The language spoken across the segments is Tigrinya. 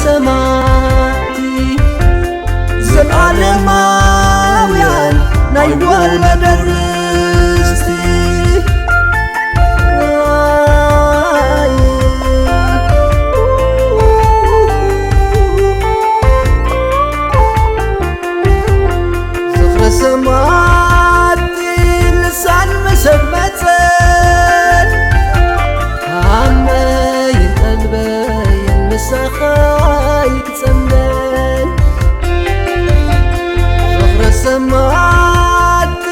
ሰማዕቲ፣ ዘለዓለማውያን ናይ ወለደ ርስቲ። ዝኽረ ሰማዕቲ ልሳን መሰብ መጸን፣ ሃመይን ቀልበይን ምሳኻ ይጸምደን። ዝኽረ ሰማዕቲ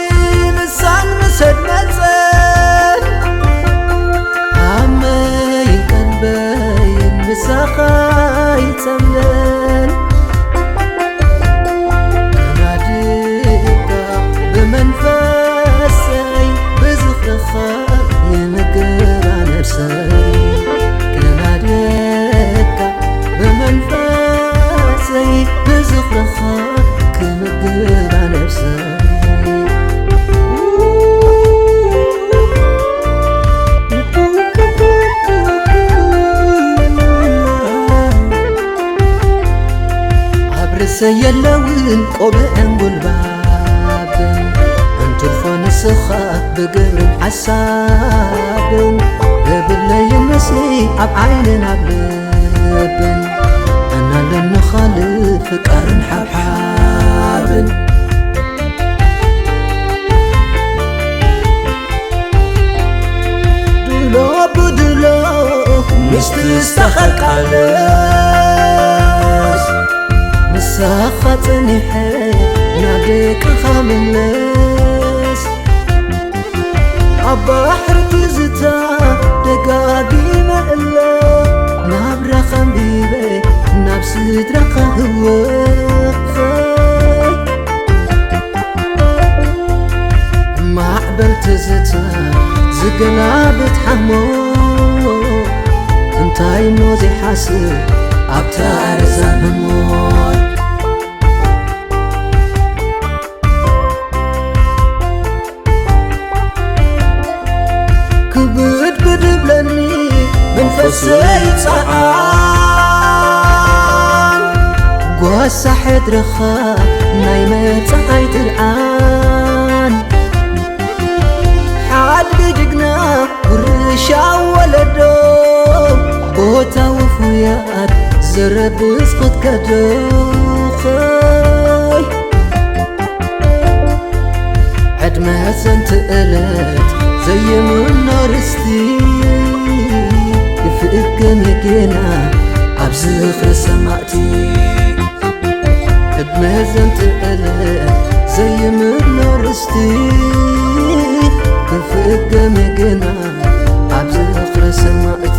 ልሳን መሰብ መጸን፣ ሃመይን ቀልበይን ምሳኻ ይጸምደን። ከናድካ ብመንፈሰይ ብዝኽርኻ ይምግባ ነፍሰይ። ከናድካ ብመንፈሰይ ብዝኽርኻ ክምግባ ነፍሰይ። ኣብ ርእሰይ የለውን ቆብዕን ጉልባብን፣ እንትርፎ ንስኻ ብግብርን ሓሳብን፣ የብለይን ምስሊ ኣብ ዓይንን ኣብ ልብን፣ ኣናለኒ ኻልእ ፍቃርን ሓብሓብን። ድሎ ብድሎ ምስ ትስተኻል ቃለስ፣ ምሳኻ ጸኒሐ ናብ ደቅኻ ምለስ። ኣብ ባሕሪ ትዝታ ደጋጊመ እለ፣ ናብራኻ ኣንቢበ ናብ ስድራኻ ህወኸይ። ማዕበል ትዝታ ዝገላብጥ ሓሞት፣ እንታይ እሞ ዘይሓስብ ኣብታ ርእሳ ህሞት። ክብድ ብድብለኒ መንፈሰይ ጸዓን፣ ጓሳ ሕድርኻ ናይ መጻኣይ ጥርዓን። ሓድጊ ጅግና ውርሻ ወለዶ፣ ቦታ ውፉያት ዘረብስ ክትከዶ ኸይ። ዕድመ ዘንቲ ዕለት ዘይምኖ ርስቲ፣ ክፍእገም የጌና ኣብ ዝኽሪ ሰማእቲ። ዕድመ ዘንቲ ዕለት ዘይምኖ ርስቲ፣ ክፍእገም የጌና ኣብ ዝኽሪ ሰማእቲ።